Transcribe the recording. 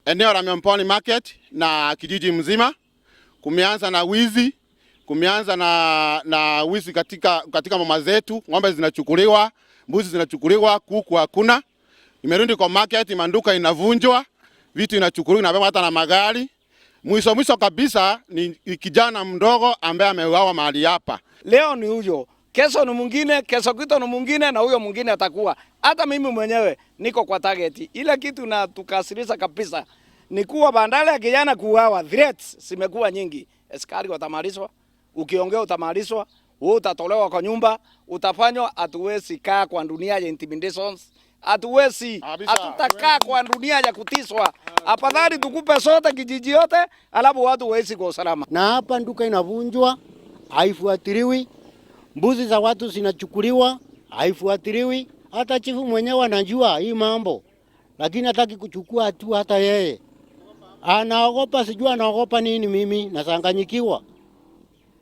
Eneo la Miomboni Market na kijiji mzima kumeanza na wizi, kumeanza na wizi katika mama zetu, ng'ombe zinachukuliwa, mbuzi zinachukuliwa, kuku hakuna. Imerudi kwa market, maduka inavunjwa, vitu inachukuliwa na hata na magari. Mwisho mwisho kabisa ni kijana mdogo ambaye ameuawa mahali hapa. Leo ni huyo, kesho ni mwingine, kesho kutwa ni mwingine, na huyo mwingine atakuwa. Hata mimi mwenyewe niko kwa target. Ile kitu na tukasirisha kabisa ni kuwa badala ya kijana kuuawa, threats zimekuwa nyingi. Askari watamalizwa, ukiongea utamalizwa, wewe utatolewa kwa nyumba, utafanywa. Hatuwezi kaa kwa dunia ya intimidations, hatuwezi, hatutakaa kwa dunia ya kutishwa. Afadhali tukupe sote kijiji yote, alafu watu waishi kwa usalama. Na hapa duka inavunjwa, haifuatiliwi. Mbuzi za watu zinachukuliwa, haifuatiliwi. Hata chifu mwenyewe anajua hii mambo, lakini hataki kuchukua hatua. Hata yeye anaogopa, sijui anaogopa nini. Mimi nachanganyikiwa.